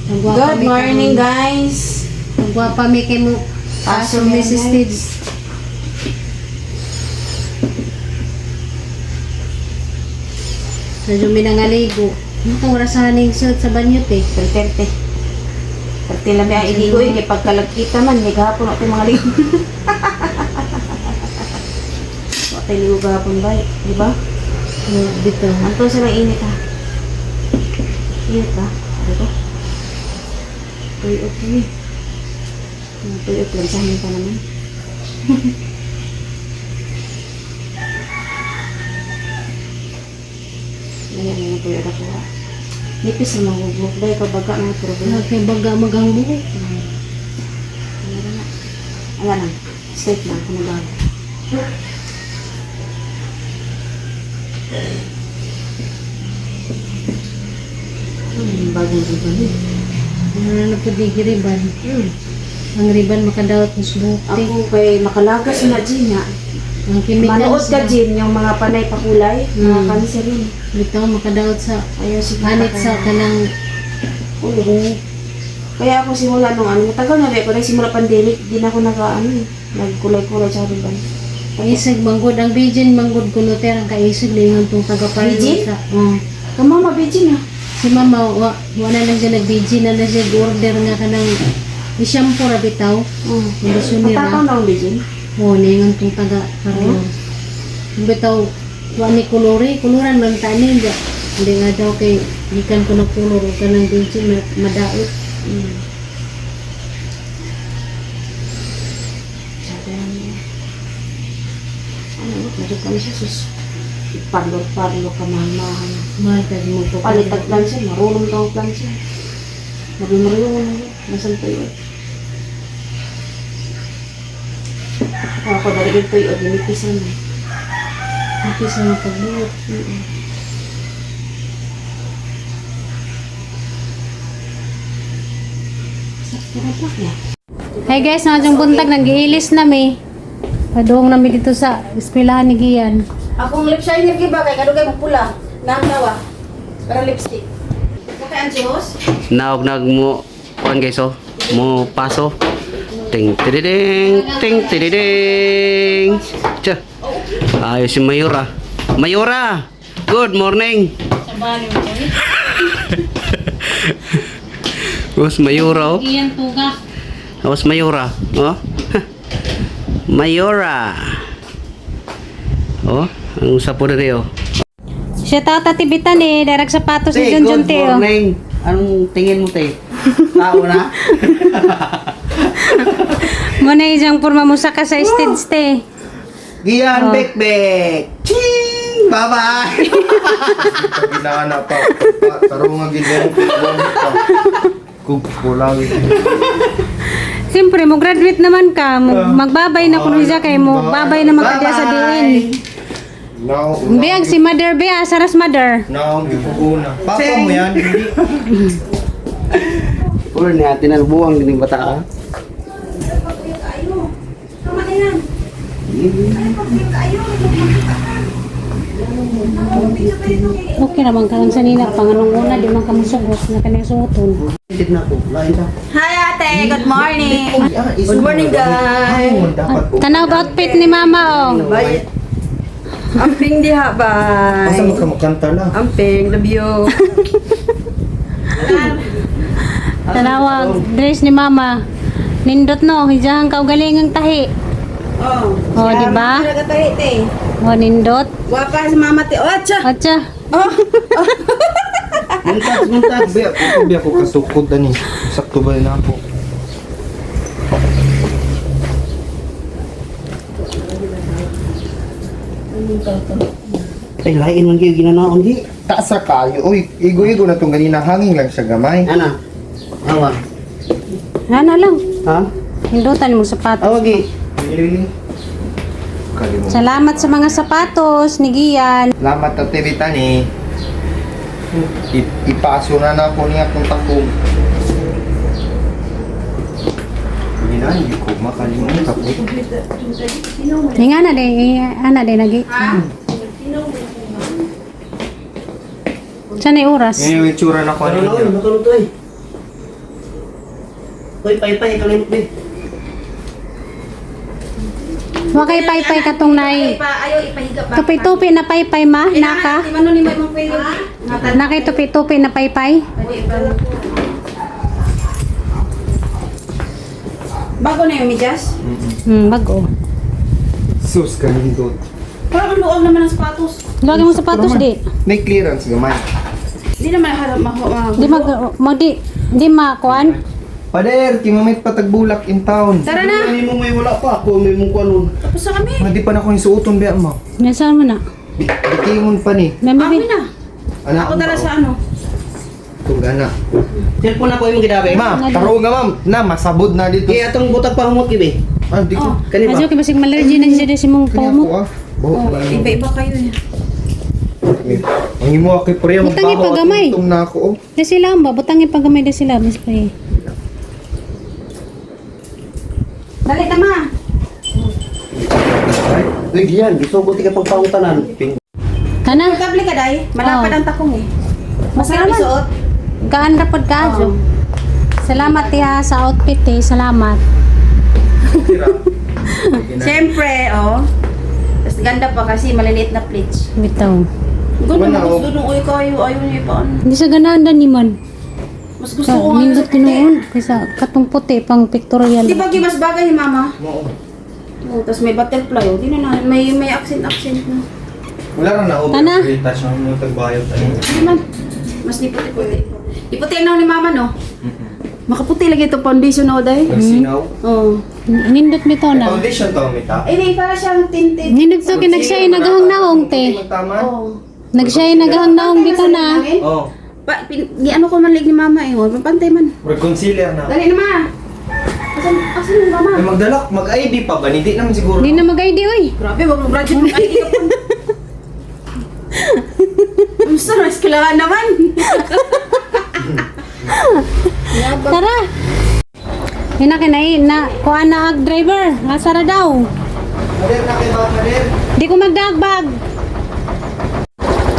Ang gwapa Good mi morning, karon. guys. Ang gwapa mi kay mo. Paso Paso mi mi, si guys. Steve. Medyo minangaligo. Ano orasahan ning suot sa banyo te? Perterte. Perte lang ang iligo eh. Kay pagkalagkita man, may gahapon ako mga ligo. Wa tayo ligo gahapon ba? Di ba? Ano, dito. Anto sa lang init ha. Init ba? Sabi ko. Tuyok yun eh. Tuyok lang sa pa naman. Ayan, yung tuyok ako ha. Nipis na magugok. Dahil kabaga na problema. Okay, baga magang buhok. Meron na. Ayan lang. Straight lang. Kung nag bagong ribbon eh. Ano na po di riban. Ang riban makadawat ng buhok te. Ako kay makalagas na Gina. Ang chemicals Manood ka na- Jin, yung mga panay pakulay, mga cancer yun. Bitaw makadawat sa Ayaw sige. anit sa kanang Oo. Kaya ako simula nung ano, matagal na rin ako na simula pandemic, di na ako nag ano eh, nagkulay-kulay sa ribbon. Isig manggod ang bijin manggod kuno te ang kaisig na tong taga Bijin? sa. Oh. Kamama Bijin ah. Si mama wa wala lang siya nagbijin na lang siya order nga kanang i-shampoo ra bitaw. Oo. Kondisyoner Matakaw ra. na ang Bijin. Oh, ningon tong taga parlor. Bitaw wa ni kolore, koloran man tani hindi. Hindi nga daw kay gikan ko ng kolor ug kanang bijin madaot. Sabi na niya. Ano, medyo kami siya, sus. Parlo-parlo ka mahal-mahal. Mahal kag mo ko. Palitag plan siya, marunong daw plan siya. Marunong na siya, nasan tuyo. Ako, ako dali yung tuyo, dinipisan mo. Hindi sa mga pagbuot. Sakto na lang niya. Hey guys, mga dyong buntag, nag-iilis na mi. Padung nami dito sa eskwelahan ni Gian. Akong lip shiner giba kay kadugay mo pula. Nang tawa. Para lipstick. Okay, ang Diyos. Naog nag mo kuan guys oh. Mo paso. Ting tididing, ting tididing. Tsa. Ayos si Mayora. Mayora. Good morning. Sa bali mo eh. Os Mayora oh. Gian tuga. Os Mayora. Oh. Mayora. Oh, ang sapo na oh. Siya tata tibitan eh, darag sapatos ni John John good Teo. morning. Anong tingin mo, te? Tao na? Muna ijang purma mo sa ka sa stage te. Gian Bekbek. Ching! Bye-bye! Ginana pa. Tarungan gid mo pa. Kung kulawin. Siyempre, mo graduate naman ka, mo, magbabay na kuno siya kay mo, babay na magkadya sa diin. Now, Biyag si mother biya, saras mother. Now, gipuguna. Papa mo yan, hindi. Ulo ni ate na buwang din bata ka. Okay naman karon sa nila, panganong una di man ka mosugot na kanang suoton. Hindi na ko. Lain ta. Hi ate, good morning. Good morning guys. Dapat po. Tanaw ba outfit ni mama oh. Bye. Amping diha, bye. Asa mo ka makanta na? Amping, love you. Tanaw ang dress ni mama. Nindot no, hijahan ka galing ang tahi. Oh, Oh, di ba? Talaga tayo, te. Oh, nindot. Wapa si mama te. Oh, tsa. Atsa. Oh. Muntag, muntag. Biya ko, biya ko kasukod ani. Sakto ba na ako? Ay, lain man gyud ginanaon gi. Taas ra kayo. Uy, igo-igo na tong ganina hanging lang siya gamay. Ana. Awa. Ano lang. Ha? Hindutan mo sapatos. Awa gi. Lili. Kalimut. Salamat sa mga sapatos ni Gian. Salamat Ate Bitani. Ipaso na na ako niya kung takong. Hindi na, hindi ko makalimutan ko. Nga na di, ana di nagi. Saan ay oras? Yan yung itsura na ko Ano ano niya. makalong to eh. Uy, paypay, kalimot be. Wa kay paypay katong nay. Pa, ayaw ipahiga pa. Tupi-tupi na paypay ma, naka. Di man ni may mong pwede. Naka tupi-tupi na paypay. Bago na yung medyas? Bago. Sus, kanindot. Parang ang luog naman ng sapatos. Lagi mo sapatos di. May clearance gamay. Di naman harap mahu. Di mag, mag di, di makuan. Pader, kimamit patagbulak in town. Tara na! Ano mo may wala pa ako, may mong kuanon. Tapos na kami. Hindi pa na ko yung suoton biya mo. Nasaan mo na? Bitingon pa ni. Nami Ako na. Anak Ako tara sa ano. Itong gana. Cellphone ako imong gidabe. Ma, taro nga ma'am. Na, masabod na dito. Kaya atong butag pa humot gibi. Ah, di ko. Kani ba? Aso kay basig malergy na siya si mong Kani ako pamot. ah. Buhok Oh, na. iba-iba kayo eh. Ang imo ako pareha Butang magbaho at ipagamay. itong na ako oh. Di sila ba butang ipagamay di sila mas pa eh. Dali tama. Uy, diyan, gisugot ka pagpaungtanan. Kana Komportable ka day. Malapad Oh. ang takong eh. Masarap Masarap. isuot. Gaan ra pod ka. Oo. Salamat tiha sa outfit eh. Salamat. Siyempre, oh. Tapos ganda pa kasi maliliit na pleats. Bitaw. Ganda Wala, mas oh. gusto nung uy kayo. Ayaw niyo pa ano. Hindi sa ganahan ni man. Mas gusto ko nga. Nindot sa puti. tinuon kaysa katong puti pang pictorial. Di ba mas bagay ni mama? Mao. Oh, tapos may butterfly. Oh. Di na na. May accent accent na. Wala ra na oh. Tana. Retouch ang mga tagbayot ani. Hindi man. Mas niputi-puti. Iputi na ni mama, no? Makaputi lagi itong foundation, no, day? Nagsinaw. Oo. Nindot bitaw na. Foundation to mita. Ay, di, para siyang tinted. Nindot to kay nagsiyay nagahang naong te. Tama. Oo. Nagsiyay nagahang naong bitaw na. Oh, Pa, pin, di ano ko man lig ni mama eh. Oh, pantay man. murag concealer na. Dali na, ma. Asan, asan yung mama? Ay magdalak, mag-ID pa ba? Hindi naman siguro. Di na mag-ID oy. Grabe, wag mo graduate mag ID ka po. I'm sorry, kailangan naman. Tara. Ina kinai na kuan na ag driver. Asa ra daw? Pader na kay ba, pader? Di ko magdagbag.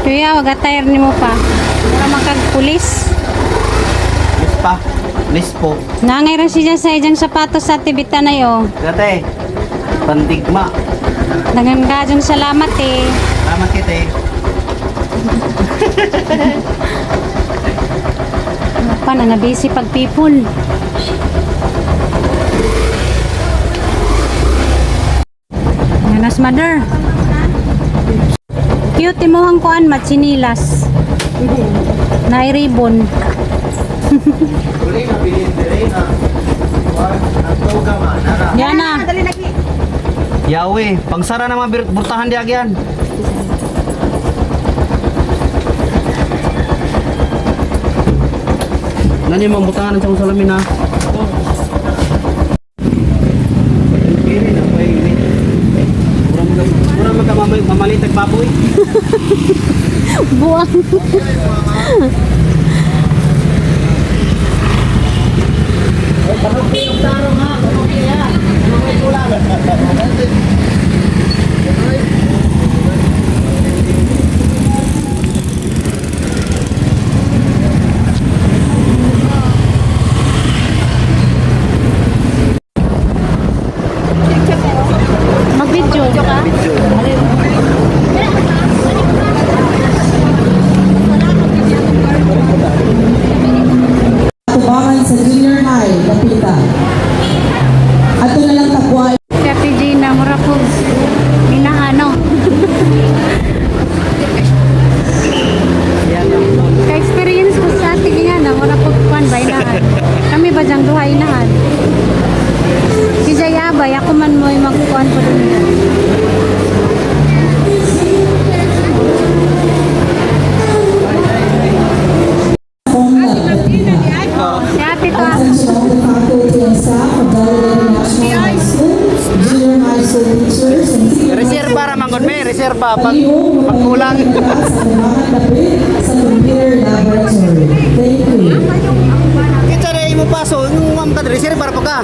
Kuya, wag attire nimo pa. Mura man kag pulis. Lispa. Lispo. Nangay ra siya sa iyang sapatos sa tibita na yo. Dati, pandigma. Daghang kajong salamat eh. Tama kita eh. Pa na busy pag people. Nanas mother. Cute mo ang kuan matsinilas. Nay ribbon. Uli na bilin dire na. Kuan, ang toga ma nara. Diana. Dali na, Ki. Yawe, pangsara na mga burtahan di agyan. Nani mga butahan ang salamin ha. Mura magka mamalitag baboy. Buang. Mag-video. Tubangan sa junior high, Kapita. Ato na lang takwa Si Ate Gina, mura po. Inaano. Ka-experience ko sa Ate Gina, mura po kuan ba inahan. Kami ba diyang duha inahan? Si Jaya ba, ako man mo'y magkuan po dun niya. Si Ate to ah. Attention all the faculty and staff of Delaware National High School, junior high school teachers, and senior high Reserva ra man gud me, reserva pag Palihog, pagkulang. magpahinga sa Tubangan Dapit sa computer laboratory. Thank you. Kita ra imo paso, yung ma'am ka reserva ra pa ka.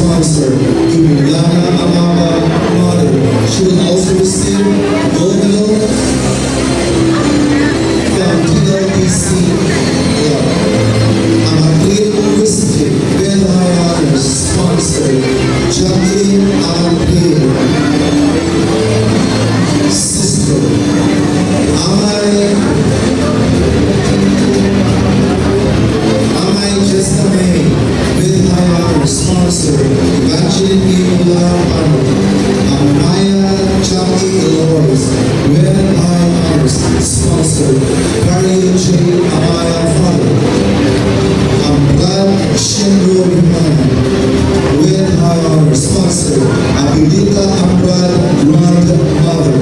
Sponsor, Emiliana Amama, mother. She will also receive gold medal from TLDC. Yeah. Amatril Christie with high honors. Sponsor, Jacqueline Amatril. Sister, Amay Jessica May with high honors. Sponsor, Evangeline E. Mula. Amaya Jackie Dolores with high honors. Sponsor, Mario J. Amaya, father. Ambrad Shinro Rimana with high honors. Sponsor, Abilita Ambrad, grandmother.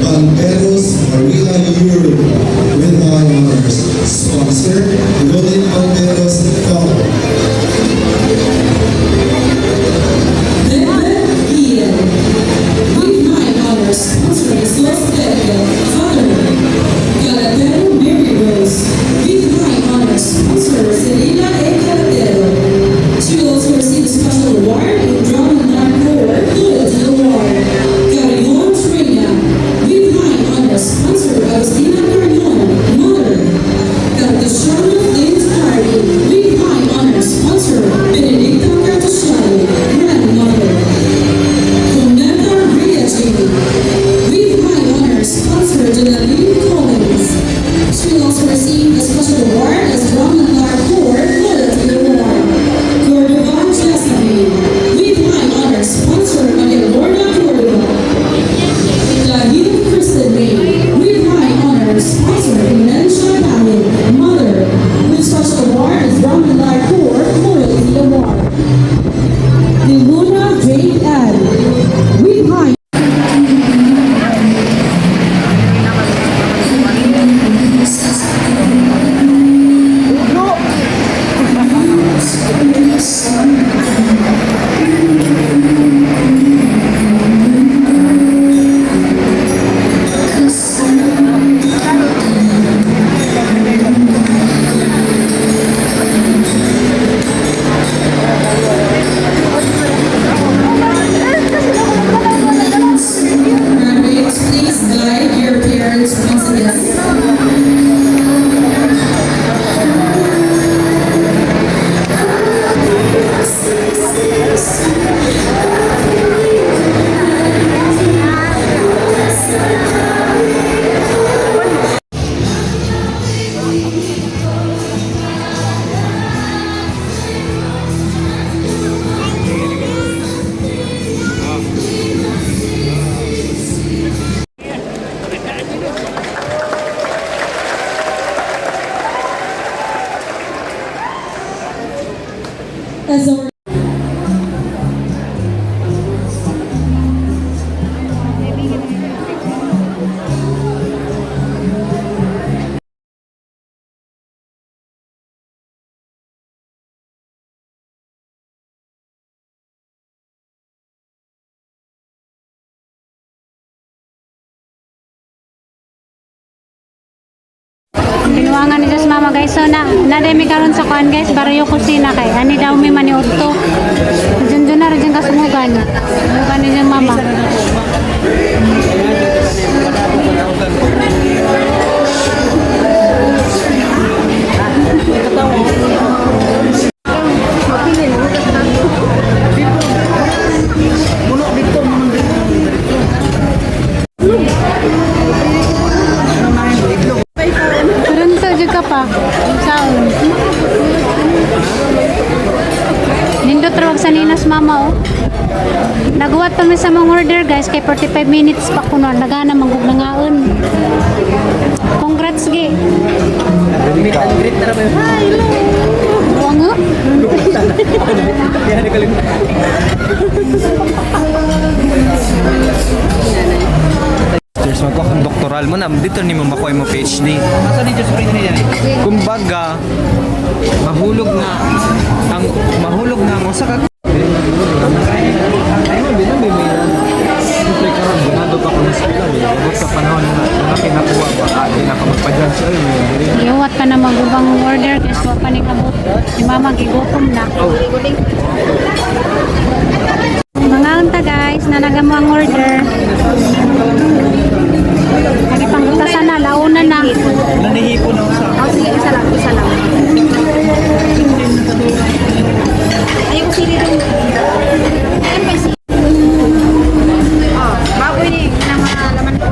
Balberos Maria Yuri with high honors. Sponsor, Rolin Balberos, father. Bebe Ian. With high honors, sponsor Jesus Bebe, father. Galatero Mary Rose. With high honors, sponsor Selena A. Galatero. She will also receive a special award in Drama Core Loyalty Award. Carion Trina. With high honors, sponsor Agustina Carion, mother. Cartesiano Flint Hardy. With high honors, sponsor Benedicta Cartesiano, grandmother. Cometa Rhea Jean. With high honors, sponsor Janelle Collins. She will also receive a special award as Drama Core Loyalty Award. Cordova Jessamine. With high honors, sponsor Maria Lorna Cordova. Dahil Kristen May. With high honors, sponsor Inencia Dahil, mother. With special award as Drama Core Loyalty Award. Luna J. N. With high Graduates, please guide your parents once again. As our Binuangan ni Diyos mama, guys. So na na mi karon sa kuan, guys, Barrio Kusina kay ani daw mi maniudto. Diyan dyan na rin kasumugan. Sumugan ni Diyos mama. Turunto jud ka pa. Sound. Nindot ra wag sa ninas mama oh. Naguwat pa mi sa mga order, guys, kay 45 minutes pa kuno nagana manggug nangaon. Congrats gi. Meet and greet na ba? Hi, hello. Wango. Masters, magkuha kang doktoral mo na dito nimo makuha mo PhD. Kumbaga, mahulog na ang mahulog na ang usa ka. Siyempre karon ganado pa ko ng eskwela, eh. Abot sa panahon na na kinakuha ba, di na ka magpa-judge ay may diri. Iuwat pa na magubang order guys, wa pa ni kabot. Si mama gigutom na. Mga unta guys, nanaga mo ang order. Lagi pangutasan na, launa na. Nanihipon ako sa... Oh, sige, isa lang, isa lang. Ayaw ko sili rin. Ayan pa sili. Oh, baboy ni na mga laman ko.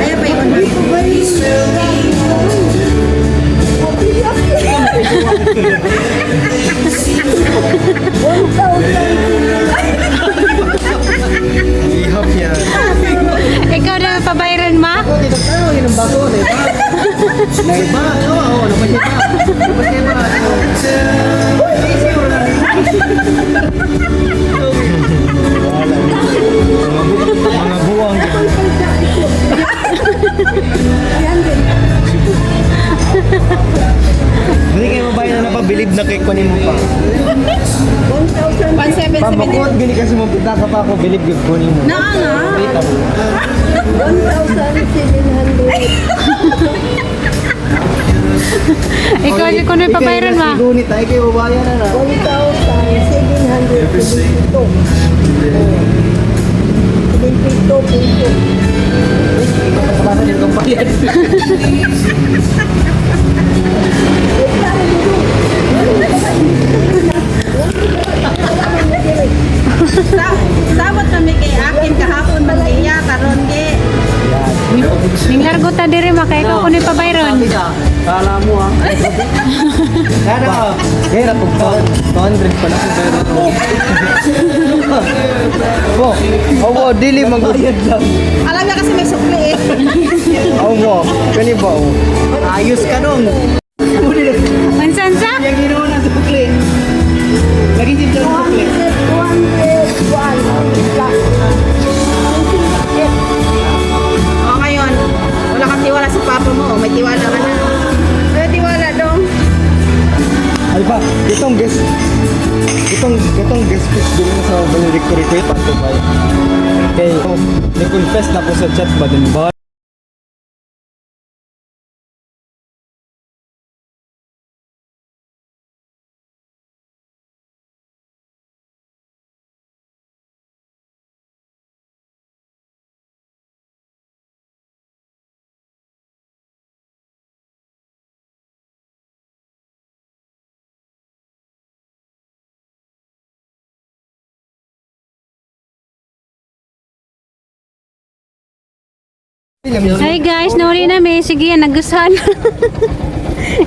Ayan pa yun. Ihap yan. Ikaw na pabayran ma? Dito tayo, yun ang bago, di ba? Di ba? Oo, oo, napasya ba? Napasya ba? Mga buwang. Hindi kayo mabayan na napabilib na kay kunin mo pa. 1,770. Pamukot, gini kasi mo pitaka pa ako, bilib gyud kunin mo. Naa nga. Wait, ako. Ikaw di ko na pabayran ma? Gunit tayo kayo babayan na na. 1,772. Basta din kong bayad. Sabot kami kay akin kahapon man iya karon ge. Ninglargo ta diri ma, kay ikaw ko na pabayran. Kala mo ah. Kaya kaya na pag 200 pa na kung pero. Bo, owo dili magbayad lang. Alam niya kasi may sukli eh. Owo, kani ba oh? Ayos ka nung. Unsansa? Yang ginawa ng sukli. Lagi si ng sukli. O ngayon, wala kang tiwala sa papa mo. May tiwala ka na. May tiwala dong. Ay ba, itong guest itong guest piece dun sa valedictory ko yung ba? Kay ni-confess na ko sa chat ba din ba? Hi guys, nauli na mi. Sige, nagustuhan.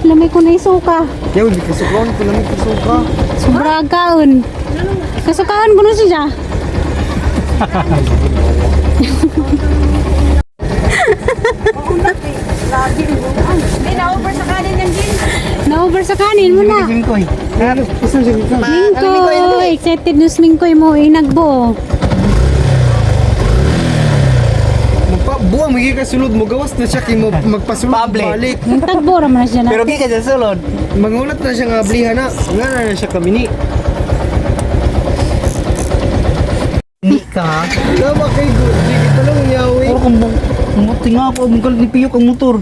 Lamay ko na isuka. Yaw, di kasukaon ko lang kasuka. Sobra kaon. Kasukaan ko na siya. Hindi na-over sa kanin yan din. Na-over sa kanin mo na. Mingkoy. Mingkoy, excited nus Mingkoy mo inagbo. Magpa buwang magi ka sulod mo gawas na siya kay mo magpasulod Pable. balik. Ang tagbo ra man na siya na. Pero gi ka sa sulod. Mangulat na siya nga ablihan na. Nga na na siya kami ni. Ni ka. Tama kay good. Di kita lang yawi. Pero kung muti nga ako, mungkal ni piyok ang motor.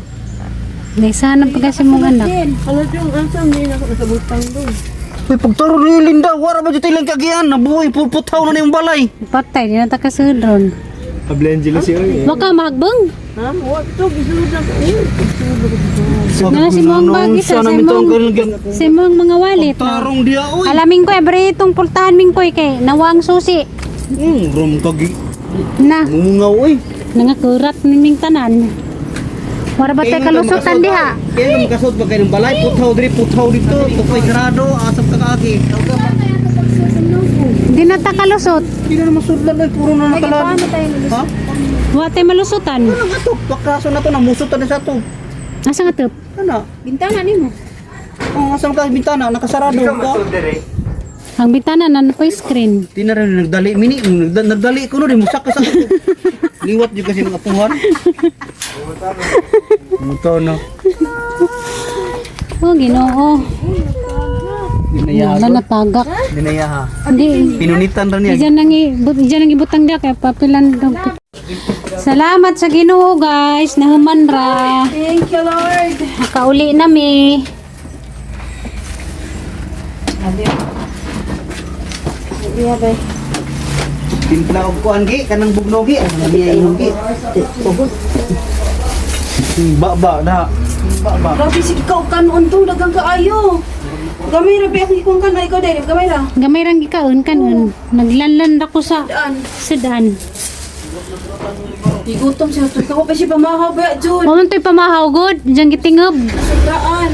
Naisana pa kasi mong anak. Uy, pagtaro ni Linda, wara ba dito ilang kagian? Nabuhay, puputaw na na yung balay. Patay, di na ta kasudron. Abli Angelo siya. eh. Waka mahagbang. Na si mong bag isa sa mong sa mong mga wallet. Na. Tarong dia, oy. Alamin ko every itong pultahan Mingkoy kay nawang susi. Rom kagi. Na Mumungaw, oy. nangakurat ni ming tanan. Wara ba tay kalusutan diha? Kaya nang makasod pa kayo ng balay, putaw diri, putaw dito, tukoy sarado, asap ka kaagi. Di na ta kalusot. Hindi na naman sudlan, oy, puro na nakalan. Ha? Wa tay malusutan. Ano nga to? Pakraso na to, namusot na sa to. Asa nga tup? Ano? Bintana nimo. Oh, asam ka bintana, nakasarado ka. Ang bintana na po screen. Di na rin nagdali, mini, nagdali ko no, di musak ka sa Liwat yung kasi mga apuhan. Muto no. Oh, Ginoo. Dinayaha. Wala natagak. Dinayaha. Hindi. Pinunitan rin niya. Diyan nang ibutang diya kay papilan daw. Salamat sa Ginoo, guys. Nahuman ra. Thank you, Lord. Nakauli na mi. Iya, bay. Timpla og kuan gi kanang bugnogi ang niya imong gi. Ba ba na. Ba ba. Grabe, sige ka, kanon to. Dagang kaayo. Gamay ra, bay. Akong ikong kanay ko, dahil. Gamay ra. Gamay rang gikaon kanon. Naglanlan ra ko sa Daan. sudan. Igutom siya. Ito ko pa siya pamahaw, bay, Jun. Wa man to'y pamahaw gud, diyan gitingob. Daan.